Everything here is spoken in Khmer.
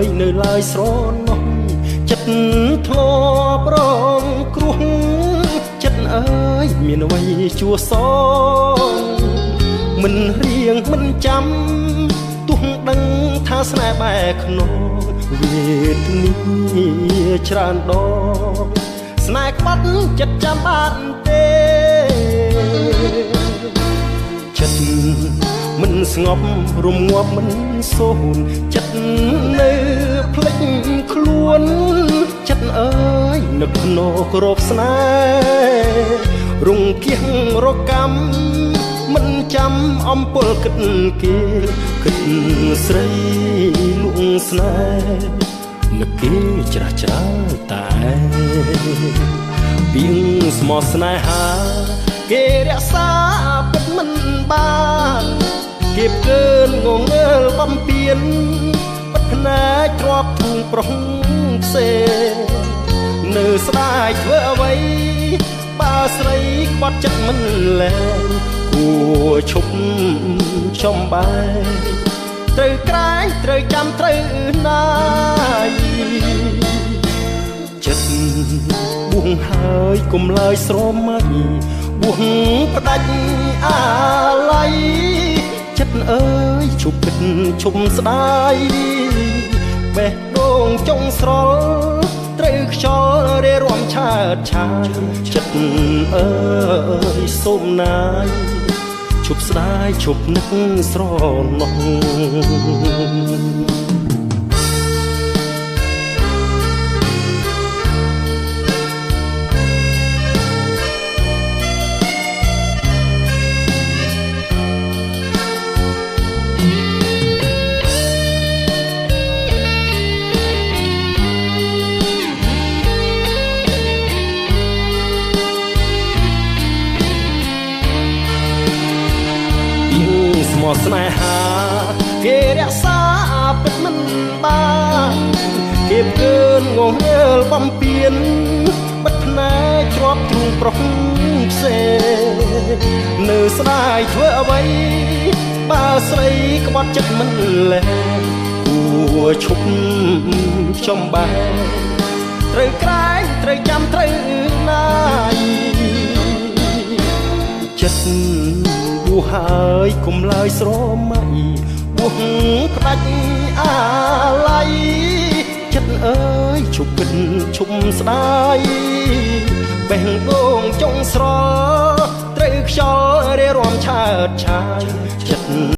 យនៅឡើយស្រណោះចិត្តធ្លាប់រងគ្រោះចិត្តអើយមានអ្វីជួសងមិនរៀងមិនចាំទោះដឹងថាស្នេហ៍បែកខ្នងវេទនាច្រើនដងស្នេហ៍ក្បត់ចិត្តចាំបានទេចិត្តមិនស្ងប់រំងាប់មិនសូនចិត្តនៅភ្លេចខ្លួនចិត្តអើយនឹកក្នុងក្របស្នេហ៍រងគៀងរកម្មមិនចាំអំពលគិតគេគិតស្រីលួងស្នេហ៍នឹកគេច្រាស់ច្រាលតែពីងស្មោះស្នេហាគេរក្សាពិតមិនបានគេផ្កើនងងើលបំពេញបិទភ្នែកទ្របធូងប្រុសផ្សេងនៅស្ដាយធ្វើអ្វីបើស្រីក្បត់ចិត្តមិនលែងគួឈប់ចំបែកត្រូវក្រែងត្រូវចាំត្រូវណាយចិត្តបួងហើយកុំឡើយស្រមៃបួងផ្ដាច់អាល័យចិត្តអើយឈប់គិតឈប់ស្ដាយបេះដូងចុងស្រល់ត្រូវខ្យល់រេរំឆើតឆាយចិត្តអើយសូមណាយឈប់ស្ដាយឈប់នឹកស្រណោះស្នេហាគេរក្សាពិតមិនបានគេផ្កើនងងើលបំពេញបិទភ្នែកទ្របទ្រូងប្រុសផ្សេងនៅស្ដាយធ្វើអ្វីបើស្រីក្បត់ចិត្តមិនលែងគួឈប់ចំបែកត្រូវក្រែងត្រូវចាំត្រូវណាយចិត្តបួហើយកុំឡើយស្រមៃបួផ្ដាច់អាល័យចិត្តអើយឈប់គិតឈប់ស្ដាយបេះដូងចុងស្រល់ត្រូវខ្យល់រេរំឆើតឆាយចិត្ត